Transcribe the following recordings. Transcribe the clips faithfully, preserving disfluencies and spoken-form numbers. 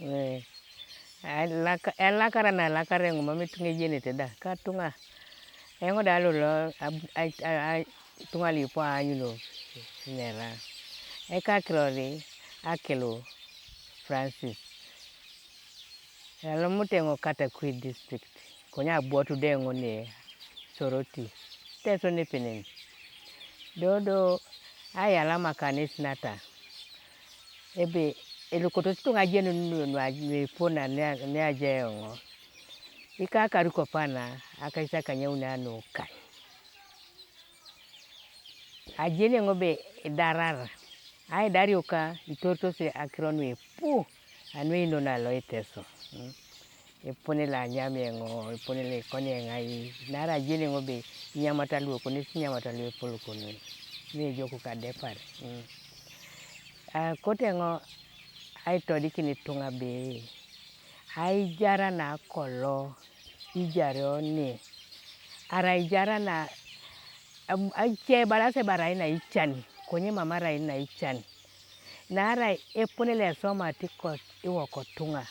Eh, elakara na elakara eoŋ mam ituŋa ejenete da katuŋa. Eoŋ da alolo ituŋa luipu aanyuno nera ekakirori Akilu Francis. Alomut eoŋ Katakwi district, konye abwotu da eoŋ ne Soroti, Teso nepenen. Dodo ayalama kanes nata ebe elokotos ituŋa ajenun nuepo na neaja eoŋ. Ikakar kopana akais akanyauni anukai. Ajeni eoŋ ebe idarar, aidario ka itoritosi akiro nuipu anueinon alo Iteso. Mm. Epone lo anyam eoŋ, epone lo ikoni eoŋ ai, naarai ajeni eoŋ ebe inyamata luokones, inyamata luepol konoi, nuejok kadepar. Mm. Akote eoŋ aitodikin ituŋa ebe aijar na kolo ijareo ne, arai aijar na, am, aice ebalas ebarai na ican, konye mam arai na ican. Naarai epone lo esomata ikote iwok ituŋa,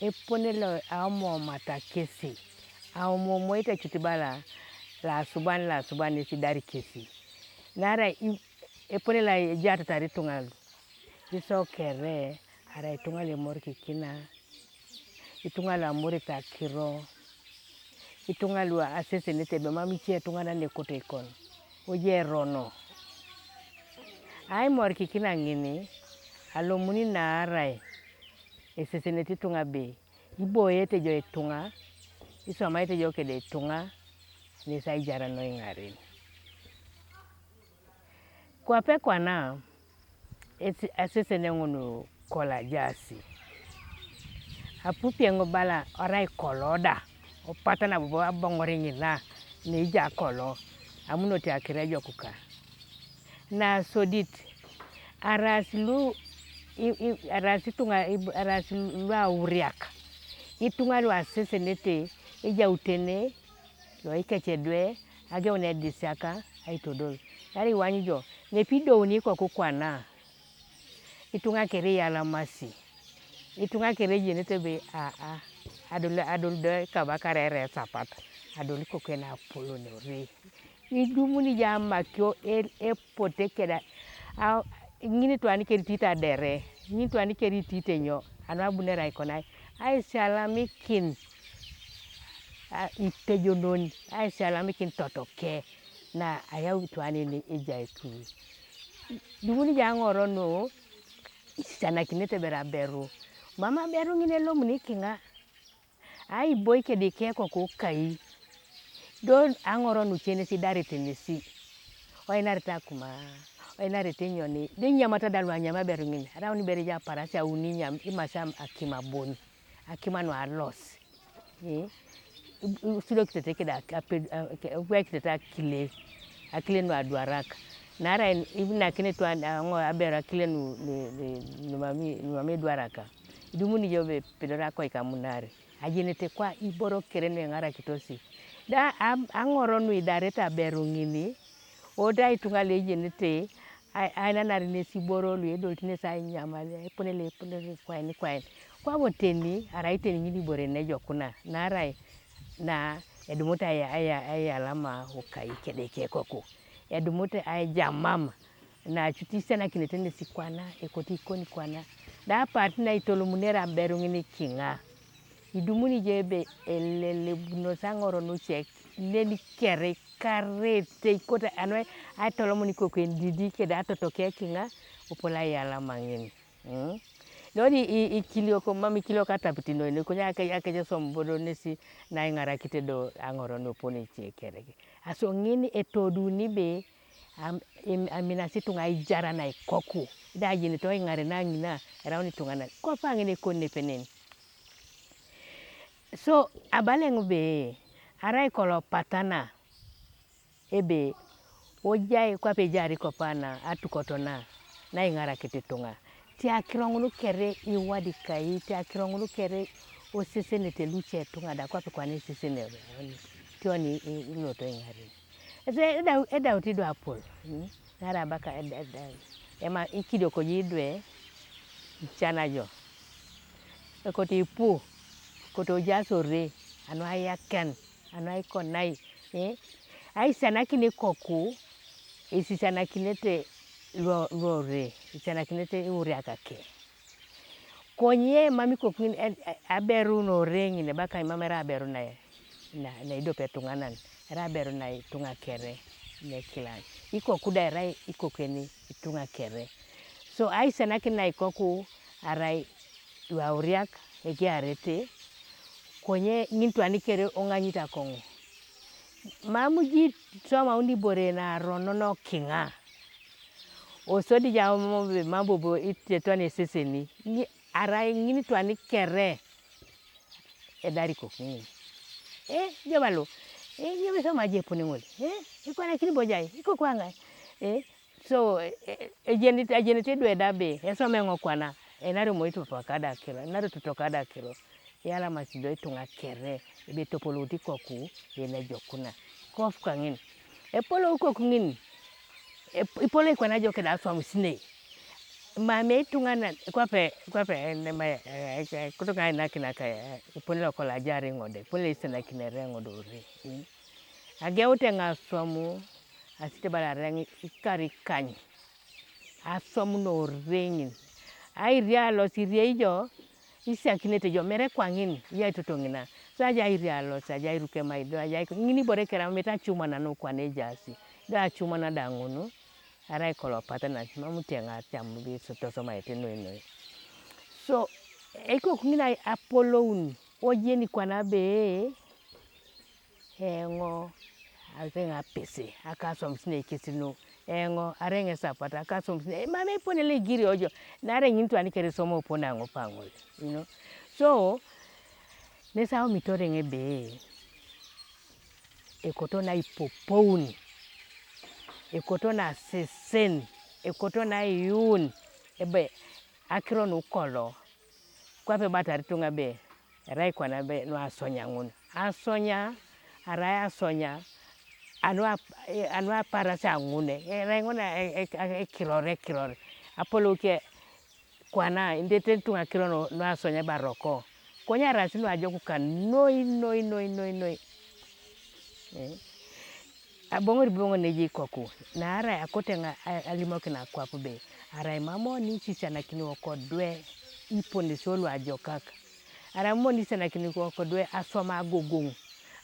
epone lo aomomata kesi, aomomoit ecut bala, loasuban, loasuban esidari kesi. Naarai i-, epone lo ejaatatar ituŋa lu, isio kere arai ituŋa lu emorikikina, ituŋa lu amurit akiro, ituŋa lu asesenete ebe mam ice etuŋanan ekoto ikon, oje erono. Aimorikikina ŋini, alomuni naarai esesenete ituŋa ebe iboete jo ituŋa, isomaete jo kede ituŋa, nes aijar noiŋaren. Kwape kwana, esi-, asesene ŋun kolo ajaasi. Apupi eoŋ bala arai kolo da, opatana bobo aboŋor ŋina, neija kolo, amunote akiro ejokuka. Nasodit, aras lu, i, i, aras ituŋa, i, aras lu auriak, ituŋa lu asesenete, ejautene, lo ikec edwe, ageun edisiaka, aitodol. Naarai iwanyu jo, nepe idouni ikoku kwana, ituŋa kere iyalamasi, ituŋa kere ejenete ebe, aa, adol, adol do ekabakar ere esapat, adol ikoku na apolon ore. Idumuni jo amakio e-, epote keda, a, ŋin itwan keritit adere, ŋin itwan keritit enyo, anu abunere aikonai, aisialamikin, a, itejonon, aisialamikin totoke, na ayau itwan en ejai ekui. Idumuni jo aŋor nu, isisianakinete ber aberu, mam aberu ŋin elomuni kiŋa. Aiboi kede ikekoku kai, do aŋor nuce nesi idarete nesi, oinarete akuma, oinarete nyoni, do inyamata da luanyam aberu ŋin, araun ibere ja aparasia auni inyam, imasia akim abon, akim nualos, i, isudokitete kede ak-, aped-, a-, ke-, ebuakitete akile, akile nuadwarak, naarai ibinakinete aŋo aberu akile nu, nu, nu, numami, numami idwaraka, idumuni jo ebe epedori akoik amunar. Ajenete kwa iboro kere nueŋarakitosi. Da am-, aŋor nuidarete aberu ŋini, oda ituŋa luejenete, a-, ainanar nesi iboro luedolit nesi ainyam, epone loepone kwaen kwaen. Kwabo teni, arai teni ŋin ibore nejokuna, naarai na edumut aya-, aya-, ayalama ukai kede ikekoku. Edumut aijamam, na acut isisianakinete nesi kwana, ekote ikoni kwana, da apaarasit na itolomunere aberu ŋin kiŋa. Idumuni jo ebe elelebunos aŋor nuce neni kere ikarete ikote anu aitolomun ikoku edidi kede atotoke kiŋa, opol aiyalama ŋin. Mm? Noni i-, ikiliok, mam ikiliok atapit noi, noi konye ake-, akejesom bodo nesi naiŋarakite do aŋor nuopon ice kere. Aso ŋin etoduni be, am-, im-, aminasi ituŋa aijar na ikoku, da ajenete oiŋaren ŋina, eraun ituŋanan, kwape ŋin ekon nepenen. So, abala eoŋ be, arai kolo patana, ebe, ojai kwape ejaar kopana atukot na, naiŋarakit ituŋa, ti akiro ŋun kere iwadikai, ti akiro ŋun kere osesenete luce ituŋa da, kwape kwana esesenere, tion i-, i-, iloto iŋaren. Ese edau-, edaut ido apol, mm? Naarai abaka ed-, ed-, ed-, ema ikidioko jo idwe, icana jo. Koto ipu, koto ojaas ore, anu ayakan, anu aikonai, eh? Aisisianakin ikoku, isisianakinete luo-, luore, isisianakinete iuriak ake. Konye mam ikoku ngin, eh, eh, aberu na ore ngin, ebakai mam erai aberu na, na, na idiop etuŋanan, erai aberu na ituŋa kere, nekilan. Ikoku da erai ikoku eni ituŋa kere. So, aisisianakin na ikoku arai luauriak ekiarete, konye ŋin twan kere oŋanyit akoŋo. Mam ji isomaun ibore naaronon kiŋa. Osodi ja mam bobo iteton eseseni, ŋi-, arai ŋin twan kere edar ikoku ŋin. Eh, ijo balo, eh, ijo bo isoma aje epone ŋol, eh, ikwanakini bo jai, ikoku aŋai, eh, so, eh, eh, ejenit, ejenit idwe da be, esoma eoŋ kwana, enare moi totoka da akiro, enare totoka da akiro, iyalamasi do ituŋa kere, ebe etopolout ikoku, yen ejokuna, kofu kaŋin, epolou ikoku ŋin, ep-, ipolou kwana ajoke da aswamisinei, Mam eituŋanan, kwape, kwape, eh, nema, eh, eh, kutuk ainakin aka, eh, epone lokolo ajar eoŋ da, epone loisisianakinere eoŋ da ore, mm. Ageut eoŋ aswam, asit bala areŋ ikar ikany, aswam na ore ŋin. Airia alosit iria ijo, isiakinete ijo, mere kwaŋin, iyai toto ŋina. So ajai airia alosit, ajai airuk emaido, ajai ŋin ibore kere mam itacuman nukwan ejaasi, do acuman da ŋun, Arai kolopat nasi mam iteŋa acam bi tosomaete noi noi. So, ikoku ŋina apoloun, ojeni kwana be, eoŋ areŋ apese, akasomis nekesinu, eoŋ areŋ esapat, akasomis ne, mam epone loigirio jo, naarai ŋin twan kere isomo opone aŋopaŋol, you know. So, nesi aomitor eoŋ ebe, ekoto naipopoun, ekoto nasesen, ekoto naiyuun, ebe akiro nukolo, kwape ebatar ituŋa be, erai kwana be nuasonya ŋun. Asonya, arai asonya, anu ap-, anu aparasia ŋun, erai ŋun e-, e-, e-, ekiror, ekiror. Apolou ke, kwana, indete ituŋa akiro nu, nuasonya baroko. Konye arasi nuajok ka noi, noi, noi, noi, noi. Eh? Aboŋori boŋ nejei ikoku, naarai akote ŋa-, a-, alimokin akwap be, arai mam oni isisianakin iwokodwe iponesio luajokak, arai mam oni isisianakin iwokodwe aswam agogoŋ,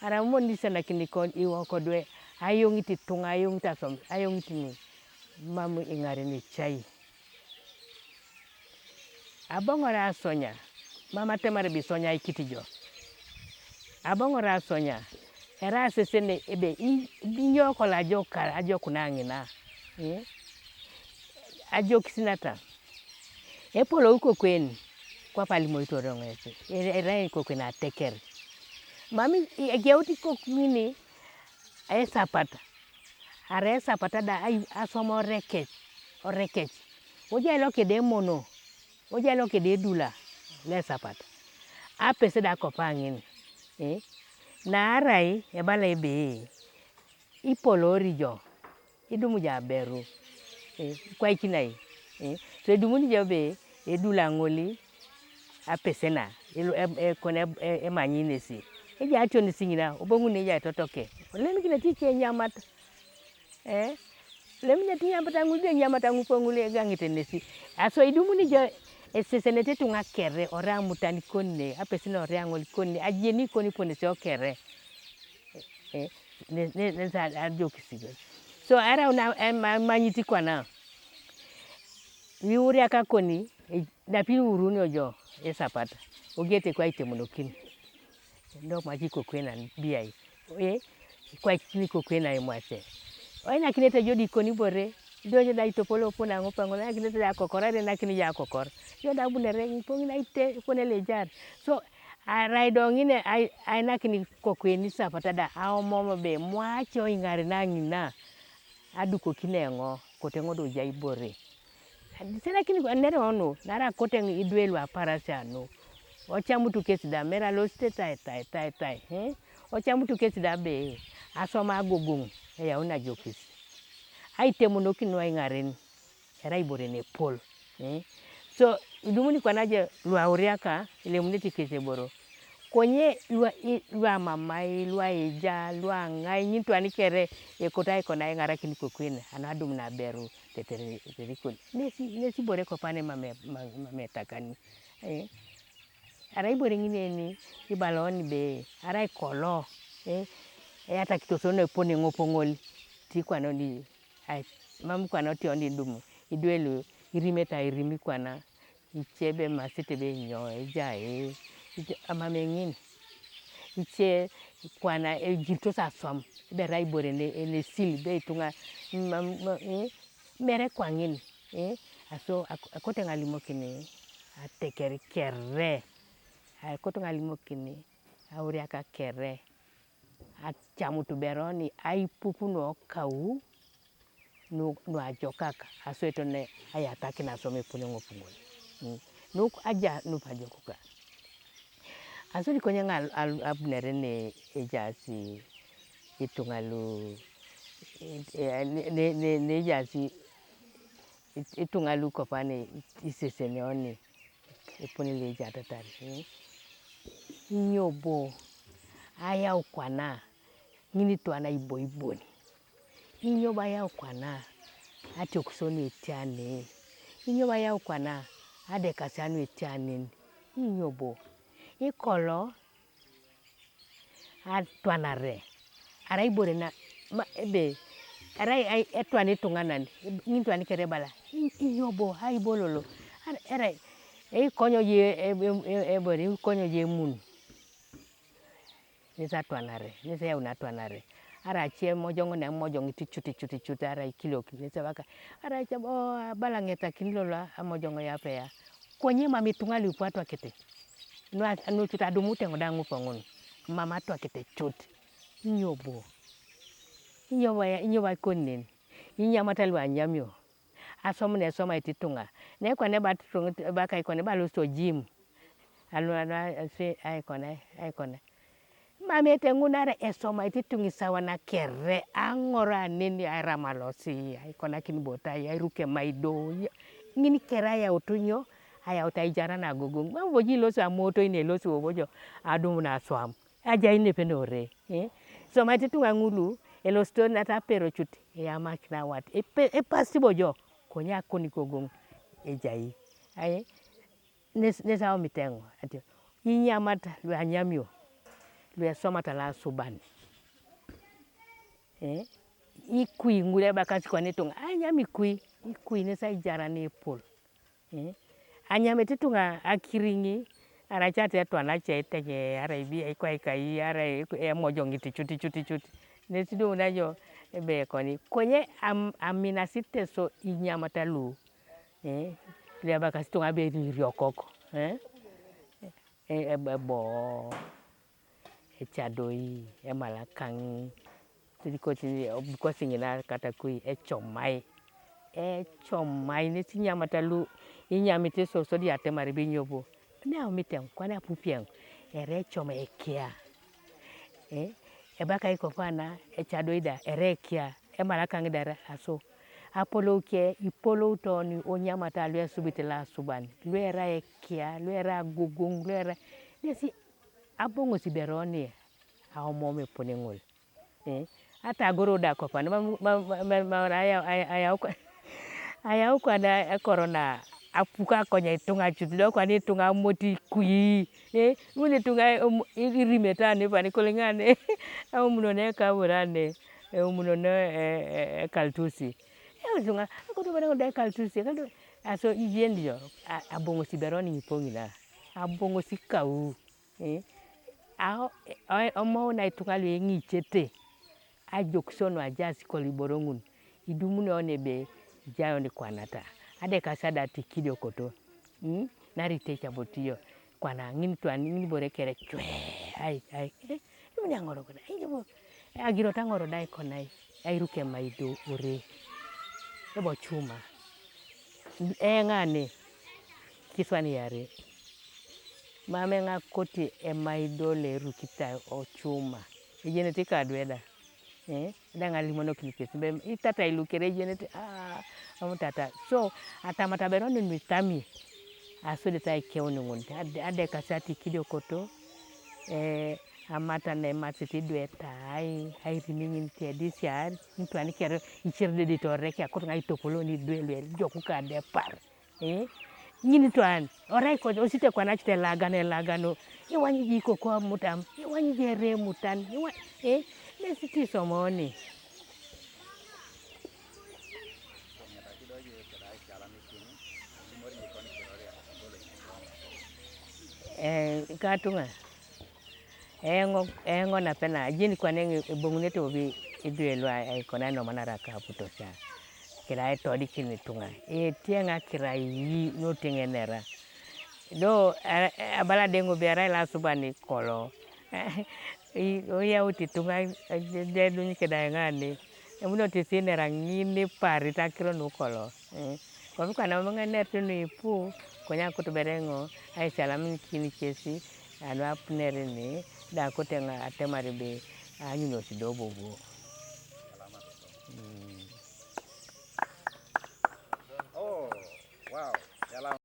arai mam oni isisianakin iko-, iwokodwe ayoŋit ituŋa, ayoŋit aswam, ayoŋit nu, mam iŋaren ecai. Aboŋor asonya, mam atemar ebe isonyaikit jo. Aboŋor asonya, erai asesen ebe i-, inyo kolo ajok-, ajokuna ŋina? Eh? Ajokis nata? Epolou ikoku en, kwape alimoitor eoŋ esi, e-, erai ikoku en ateker. Mam i-, egeut ikoku ŋini esapat, arai esapat da ai-, aswam orekec, orekec. Kojai lokede emono, kojai lokede edula loesapat. Apese da akopa ŋin, eh? Naarai ebala ebe, ipolori jo, idumu jo aberu, eh, ikwaikinai, eh? So edumuni jo ebe, edula ŋol, apese na, elu-, e-, e-, kon e-, e-, emanyi nesi. Ejai ationis ŋina, oboŋuni ejai totoke. Olemikinete ice enyamat. Eh? Olemikinete enyamat aŋul, enyamat aŋupe ŋul egaŋete nesi. Aso idumuni jo esesenete ituŋa kere, ore amutan ikoni ne, apese na ore aŋol ikoni ne, ajeni ikoni iponesio kere. Eh? Ne, ne, nesi ajokis ijo. So, arau na, em-, emanyit kwana. Iuriak akoni, e-, napi iurunio jo esapat, ogiet kwa itemonokin. Do mwac ikoku enan biai, e, kwaikini ikoku enan imwace. Oinakinete jo dikoni ibore, do jo da itopolo opon aŋopaŋol, oinakinete jo akokor, arenakini jo akokor. Jo da abunere, ipoŋ naite, epone loejar. So, arai do ŋine, ai-, ainakini ikoku eni esapat da, aomom be, mwace oiŋaren aŋina, adukokini eoŋ, kote eoŋ do ejai ibore. Isisianakin nere onu, naarai akote idwe luaparasia nu, ocamutu kesi da, mere alosit etai, tai, tai, tai, eh? Ocamutu kesi da be, asoma agogoŋ, eyaun ajokis. Aitemonokin nuaiŋaren, erai ibore nepol, eh? So, idumuni kwana je lu auriaka ilemunete kesi eboro. Konye lu a-, i-, lu amamai, lu aija, lu aŋai, ŋin twan kere ekoto aikona aiŋarakin kokwin anu adumun aberu tetere, tetere ikon. Nesi, nesi ibore kopane mame, mame, mame etakani. Eh? Arai ibore ŋin eni ibala oni be arai kolo, eh, eyatakitotor noi epone ŋopoŋol, ti kwana oni, ai, mam kwana otion idum, idwe lu irimete airim kwana, ice be masete be nyo, ejai, ice, amam eŋin, ice kwana ejiritos aswam, ebe erai ibore ne, enesil, be ituŋa, mam, mam, eh, mere kwaŋin, eh, aso ak-, akote ŋalimokin ateker kere, akote ŋalimokin auriaka kere, acamut beroni aipup nuokau nu-, nuajokak, aso eton ayatakin aswam epone ŋopuŋol. Mm. Nuk aja nup ajokuka. Asodi konye ŋal-, al-, abunere ne ejaas ituŋa lu, eh, ne, ne, ne, ne ejaas ituŋa lu kopane isesenio ne epone lu ejatatar, eh? Inyo bo ayau kwana ŋinitwana iboibon? Inyo bo ayau kwana atiokisio nu etianen? Inyo bo ayau kwana adekasia nu etianen? Inyo bo? Ikolo atwanare, arai ibore na, ma, ebe, arai ai, etwan ituŋanan, ŋin twan kere ebala, i-, inyo bo, ai bo lolo, ar-, erai, eikonyo je, e-, e-, e-, ebore, eikonyo je emun. Nesi atwanare, nesi eyauni atwanare. Arai ace emojoŋ na emojoŋit icut, icut, icut, arai ikiliok, nesi ebaka, arai ace bo, abala ŋetakini lolo amojoŋ yapea. Konye mam ituŋa lu ipu atwakete. Nua-, nucut adumut eoŋ da ŋupe ŋun, mam atwakete cut. Inyo bo? Inyo bo, inyo bo ikoni nen? Inyamata lu anyamio. Aswam na eswamait ituŋa. Na ekwana eba tutuŋ, eba kaikwana, eba alosit ojim. Anu, anu, ase, aikona, aikona. Mam eteŋunare esomait ituŋa isawa nakere, aŋor anen, airama losi, aikonakin botai, airuk emaido, ŋin kere ayautu nyo? Ayautu aijar nagogoŋ. Mam boji ilosi amootoi ne elosi bobo jo adumun aswam. Ajai nepe nore, eh? Isomait ituŋa ŋulu, elosito nat aperocut, eyamakin awat, epe-, epasiti bojo, konye akon ikogoŋ ejai. Ai, nes-, nes aomit eoŋ, atio, inyamat lu anyamio, lu esomata lo asuban. Eh? Ikui ŋul ebakasi kwana ituŋa, anyam ikui, ikui nes aijar na epol. Eh? Anyamit ituŋa akiriŋ, arai ace etwan ace iteny, arai ibi ikwaikai, arai emojoŋit icut, icut, icut. Nesi idumuna jo ebe koni, konye am-, aminasi Teso inyamata lu. Eh, lu ebakasi ituŋa abe iriokok, eh, e-, ebo, ecadoi, emalakaŋ, sodi koti, bukosi ŋina katakui, ecomai, ecomai, nesi inyamata lu, inyamit so, sodi atemar ebe inyo bo, ne aomit eoŋ, kwana apupi eoŋ, erai ecomai ekia, eh, ebakai kopana, ecadoi da, erai ekia, emalakaŋ da erai aso. Apolou ke, ipolou toni onyamata lu esubit lo asuban, lu erai ekia, lu erai agogoŋ, lu erai, nesi aboŋosi iberoni aomom epone ŋol. Eh, ata agoro da kopan, ma, ma, ma, ma, ma, ayau, ayau, ayau, ayau kwana ekorona apuko akonya ituŋa cut, do kwana ituŋa amot ikui. Eh, ŋun ituŋa, em, irimete ane, pani koloŋ ane, eumunon ekabur ane, eumunon, eh, eh, ekaltusi. Eumunon ituŋa, akoto bana ŋun da ekaltusi, ekaltusi. Aso, ijen jo, a-, aboŋosi iberoni ŋipo ŋina, aboŋosi kau. Eh, a-, o-, omou na ituŋa lu eŋiicete, ajokisio nu ajaas kolo iboro ŋun, idumunio ebe ijai oni kwanata, adekasi da tikidiokoto, mm? Naarai itecabotio, kwana ŋin twan, ŋin ibore kere cwe, ai, ai, eh, imuni aŋor kwana, ai, ibo, agirot aŋor da ikonai, airuk emaido ore, ebo cuma, eŋane, kiswan iare. Mam eŋakoti emaido lo erukitai ocuma, ejenete ikadwe da. Eh, edaŋ alimonokin kesi, be, itatai lu kere ejenete, ah, amu tata. So, atamat aberu nu itami, Asodit aikeun ŋun, adekasi atikidiokot, amata nemasit idwe taai, airimi ŋin tiedisiar, nitwan kere icer dedit orek akot ŋa itopolon idwe luejoku kadepar. Ŋin itwan orai osite kwana cut elagano elagano, iwanyiji ikoku amutam, iwanyiji ere emutan, nesi tisomoni. Katuŋa eoŋ napena ajeni kwana eboŋunete bobo idwe lu aikona inomanara kaputosia, kirai etodikin ituŋa, etieŋ akirai nuteŋenera. Do abala de ŋobe arai loasuban kolo oyaut ituŋa ejeduny keda eŋani emunot isinera ŋini parit akiro nukolo. Kwape kwana mam eŋanerit nuipu konye akutubere ŋo aisialamikin kesi anu apunerini da kote atemar be anyunos do bobo.